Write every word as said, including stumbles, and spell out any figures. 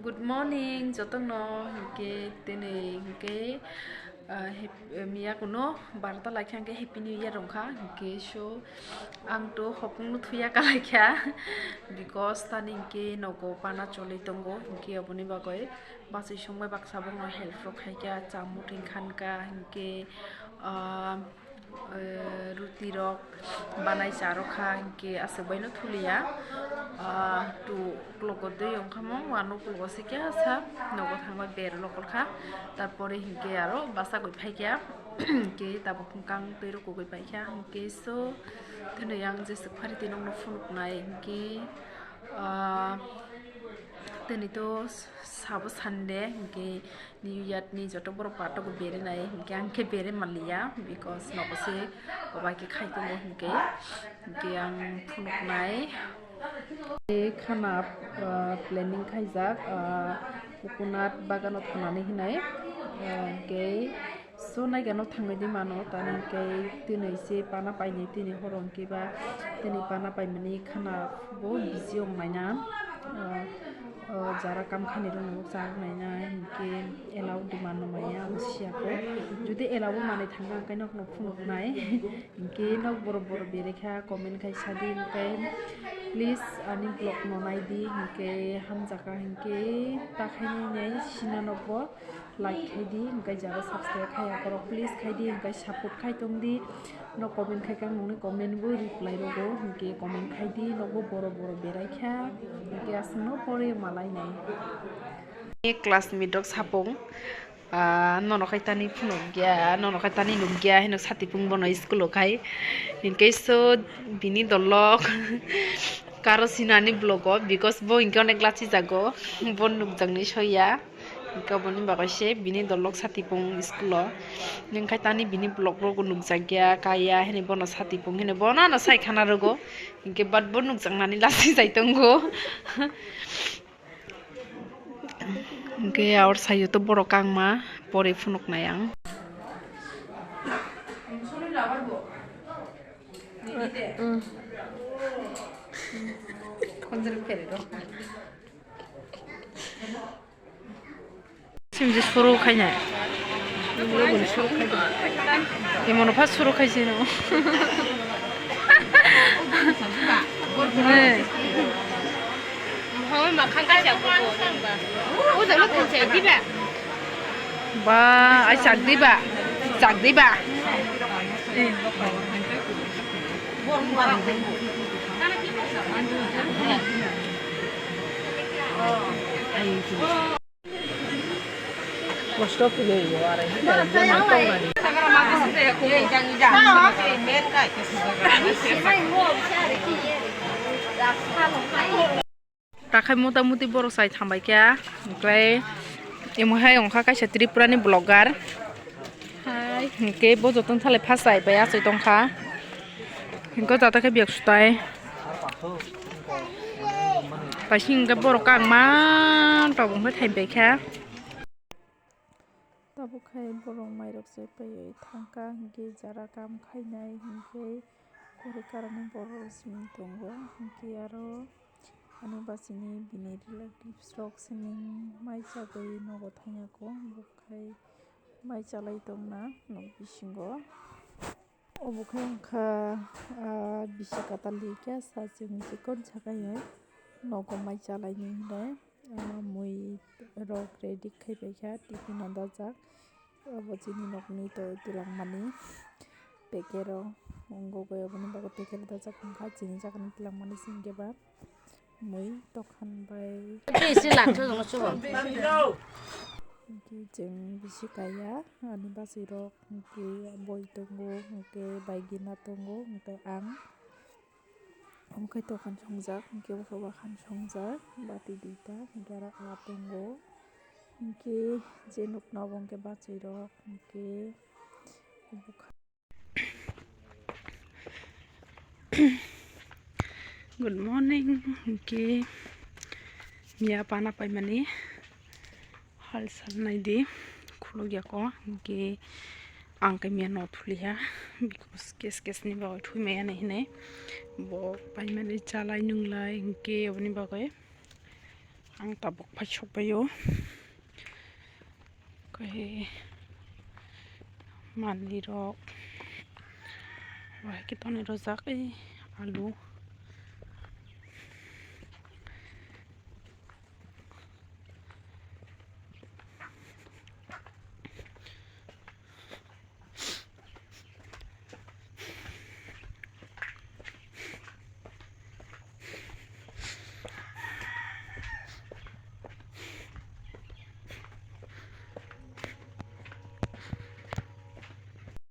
Good morning, jotokno hinkhe tini hinkhe, ah, hep-, miya kuno barota laikha hinkhe Happy New Year wngkha hinkhe, so ang to hopung no thuya kalaikha because tani hinkhe nogo pana choli tongo hinkhe, oboni bagwi bachwi songbai baksa bokno help rok khaikha, chamung thwng khanka hinkhe, ah, eh, ruti rok banai cha rok kha hinkhe aswk bai no thuliya. Ah, two o'clock o twi wngkha mo, one o'clock o se khe asa nogo thangma ber lokol kha, tarpore hinkhe aro bachagwi phaikha hinkhe tabuk hwnkang twi rok kugwi paikha hinkhe, so tini yang jeswk phari twi nokno phunuknai hinkhe, ah, tini to sabo Sunday hinkhe New Year ni joto borok patok berinai hinkhe ang khe bere manliya because nogo se obai khe khai tongo hinkhe, hinkhe ang phunuknai. Tei khana, ah, planning khaijak, ah, coconut bagano thanani hinai, ah, hinkhe so naigano thangwi di mano tani hinkhe tini se pana painai tini horo hinkhe ba tini pana paimani khana bo busy ongnaina, ah, O jara kam khainai rok no chak naina hinkhe allow demand no maya abo siya ko. Jodi allow bo manwi thangkha hinkhe nokno phunuknai hinkhe nok borok borok berekha comment khai sadi hinkhe please ani vlog no naidi hinkhe hamjakha hinkhe ta khainai nai sina nokbo. Like khai di, hinkhe jara subscribe khaiya borok please khai di, hinkhe support khai tong di. No comment khai kha, nokni comment bo reply rogo, hinkhe comment khai di, nokbo boro boro berai kha, hinkhe aswkno pore malai nai. Classmate rok sapung, ah, nono khai tani phunuk ya, nono khai tani nuk ya, hino satipung bono school o khai, hinkhe so bini dolok karo sinani vlog o, because bo hinkhe onek lachi jago, bo nukjaknai soya. Hinkhe oboni bagwi se bini dolok satipung school o. Nwng khai tani bini vlog rogo nukjakya, kaya hwnwi bono satipung hwnwi bono ano sai khana rogo. Hinkhe but bo nukjaknani lasai jai tongo. Hinkhe or sayo to borok kangma pore phunuknai ang. Simji suru khaina. Imono pha suru khaisino. Ne. Hoi ma khang kaisa ko ko ba. O jalo thang se diba. Ba, ai chak diba. Chak diba. Kosto kile yo are. Takhai mota muti borok sai thambai kha, onkhlai emo hai onkha kaisa Tripura ni vlogger. Hai. Hinkhe bo jotono thalai phasai bai achai tongkha. Hinkhe jata khe biyag sutai. Kaisa hinkhe borok kangma tabuk khe thaibai kha. Tabuk khe borok mairok chepaiwi thangkha, hinkhe jara kam khainai hinkhe kwrwi karani borok simi tongo, hinkhe aro ani bachini bini relatives rok simi mai chagwi nogo thangya kho, bo khai mai chalai tongna nok bisingo. Obo khe wngkha, ah, bisi kwtal di khe sachwng chikon sakhaiwi nogo mai chalaini hinwi, ah, mui rok ready khai paikha, tiffin o dajak. Obo chini nokni to twlangmani packet o wngwi oboni bagwi packet o dajak wngkha chini jagani twlangmani simi khe ba. Mui tokhan bai. Bisi laksa jongno chubo. Hinkhe chwng bisi kaiya, ani bachwi rok hinkhe boi tongo, hinkhe bai gina tongo, hinkhe ang. Omo khe tokhan songjak, hinkhe bokhe wakhan songjak, bati duita, hinkhe aro aa tongo. Hinkhe je nukna obo hinkhe bachairok, hinkhe bukha. Good morning, hinkhe miya pana paimani hal sal naidi khuluk yako, hinkhe ang khe miya no thuliya, because case case ni bagwi thui maya nai hinwi bo paimani chalai nunglai, hinkhe oboni bagwi ang tabuk phai sokbaio. Khe manlirok, wahai khe tonwi rojak, ei alu,